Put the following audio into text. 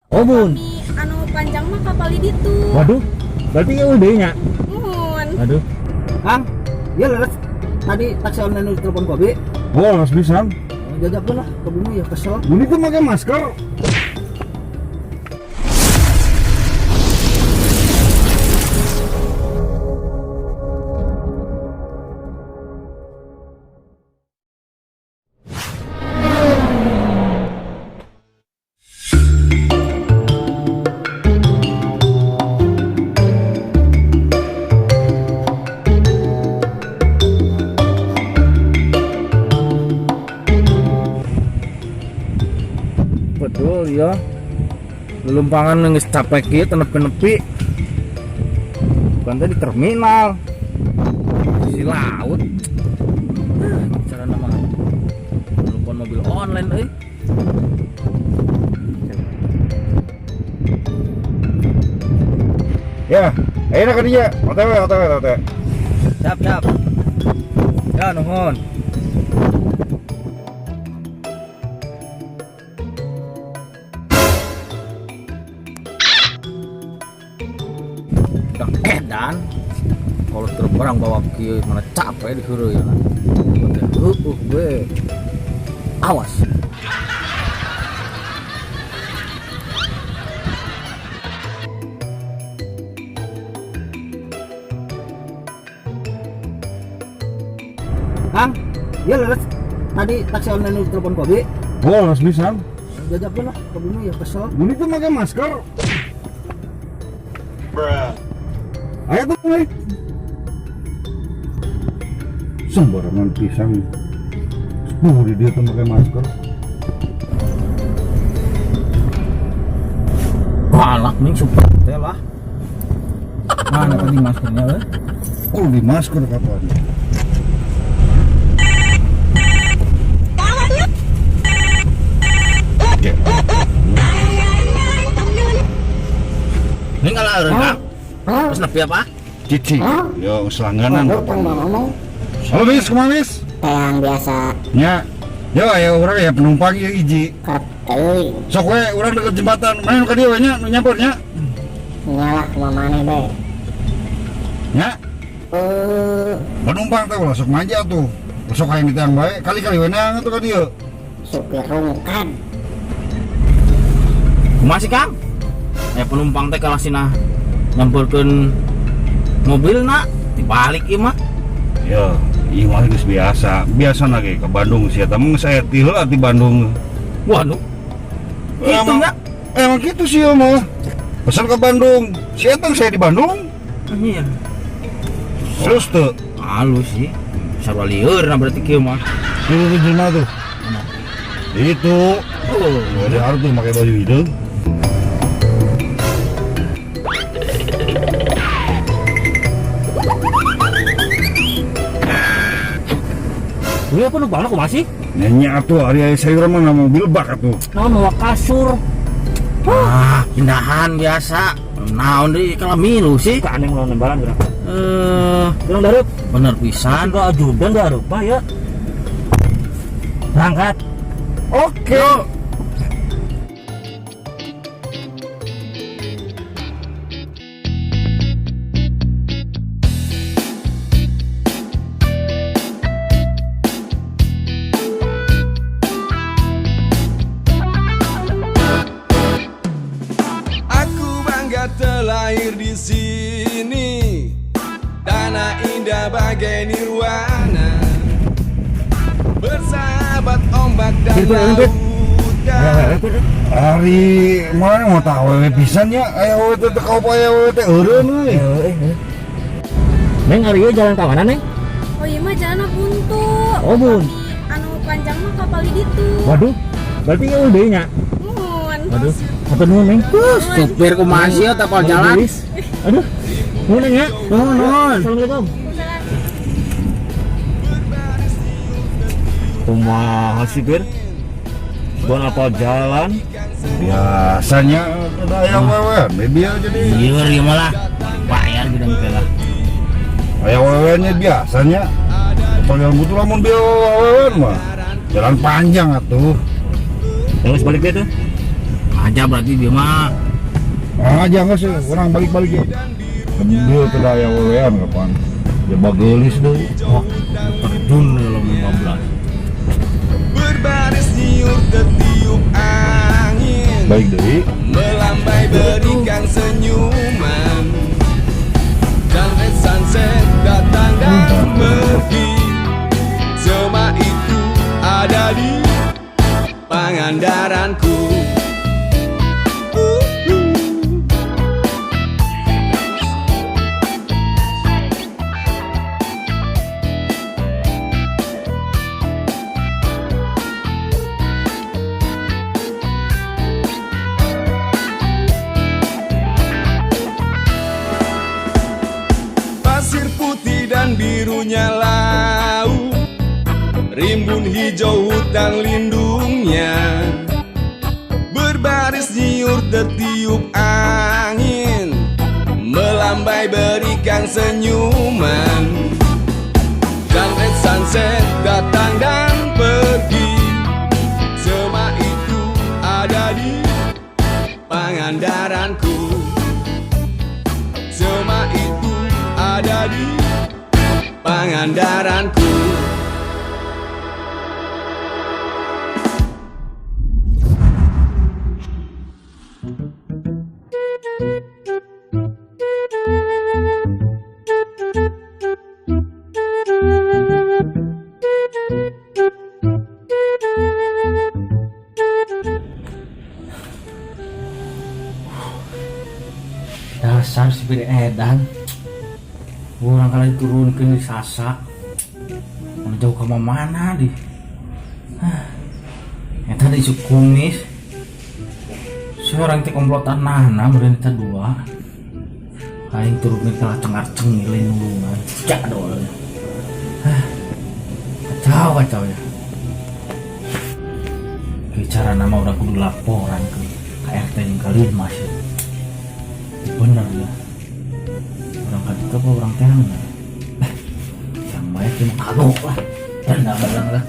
Oh, Bun. Kami anu panjang mah kapal di ditu. Waduh, berarti ya udah nya. Muhun. Aduh. Kang, ya leres. Tadi taksi online nu telepon ku abi. Oh, harus bisa. Jajabkeun lah ke bumi ya kesel. Ini tuh pakai masker. Betul ya. Lelumpangan geus capek kieu teu nepi-nepi. Bukan teh di terminal. Di laut. Cara nama telepon mobil online euy. Ya, ayo nak dia. OTW, OTW, OTW. Siap, siap. Ya nuhun. Udah edan. Kalau truk orang bawa kieu mana capek di heureuy ya. Heueuh we. Awas. Kang, ya leres. Tadi taksi online nu telepon ku abi. Oh, harus bisa. Jajabkeun lah ke bumi ya kesel. Ini tuh pakai masker. Ayo tuh, nih. Sembarangan pisang. Sepuluh di dia tuh pakai masker. Balak nih super teh lah. Mana tadi maskernya euy? Oh, di masker katanya. Oke. Ini ngalah eureun Kang. Terus nepi apa? Cici, yo selangganan. Kang mau ngomong Halo bis, kemana bis? yang biasa Ya, yo ayo orang ya penumpang ya iji. kerep teuing Sok we urang deket jembatan, mana nu ka dieu we nya, nu nyamper nya. nyalah kumaha maneh bae. Nya, penumpang teh ulah sok manja tuh. Sok hayang ditang bae, kali-kali we neang atuh ka dieu. Supir rungkad. Kumaha sih Kang? Penumpang teh kalah sina nyamperkeun mobil nak dibalik ieu mah. Ya, ieu mah geus biasa. Biasa lagi ke Bandung sia teh mah geus aya ti heula ti Bandung. Waduh. Gitu Emang, nya. emang gitu sih mah. Pesan ke Bandung. Si eta saya di Bandung. Anjir. Terus tuh, Halus sih. Sarua lieur nah berarti kieu mah. itu tuh jelema tuh. Itu. Oh, Ada harus tuh pakai baju itu. Ini apa nu balak kumaha sih? Nanya atuh ari aya sayuran mah mobil bak atuh. Naon mawa kasur. Ah, pindahan biasa. Naon deui kalah milu sih. Ka aneh ulah nembalan urang. Eh, Urang darup. bener pisan. Enggak ajudan darup mah ya. Berangkat. Oke. Aku bangga terlahir di sini. Tanah indah bagai nirwana. Bersahabat ombak dan lautan. Ari mana mau tahu awewe pisan nya aya awewe teh teu kaop aya awewe teh eureun euy. Neng ari ieu jalan ka mana, Neng? Oh iya mah jalanna buntu. Oh, Bun. Kami anu panjang mah kapal di ditu. Waduh, berarti ya udah nya. Muhun. Waduh, hatur nuhun, Neng. Supir kumaha sih tapal jalan. Aduh, nuhun Neng ya. Nuhun, nuhun. Assalamualaikum. Waalaikumsalam. Kumaha sih, Bir? Bukan apa jalan? Biasanya ada aya awewe, bieu jadi Lieur ieu mah lah. Bayar gudang teh lah. aya awewe nya biasanya. Kalau butuh lamun bieu awewe mah. Jalan panjang atuh. Terus balik deh tuh. Aja berarti dia mah. Ah, jangan sih, orang balik-balik ya. Dia tidak aya wewean kapan. Ya bagelis deui. Wah, terjun dalam 15. Berbaris nyiur tertiup angin. Baik deui. Melambai berikan senyuman. Dan red sunset datang dan pergi. Semua itu ada di Pangandaranku. Pasir putih dan birunya laut, rimbun hijau hutan lindungnya. Berbaris nyiur tertiup angin, melambai berikan senyuman. Dan red sunset datang dan pergi. Semua itu ada di Pangandaranku. Semua itu ada di Pangandaranku. Dasar supir edan. Orang kali turun ke sasa. Mau jauh ke mana di? Hah. Eta di kumis. Seorang teh komplotan nana meureun eta dua. Aing turun ke cengar cengir lain nulungan. Cak doang. Hah. Kacau kacau ya. Bicara nama udah kudu laporan ke KRT yang kalian masih. Bener ya. Orang kan itu apa orang teang ya? Eh, yang baik cuma kagok lah. Benar benar lah.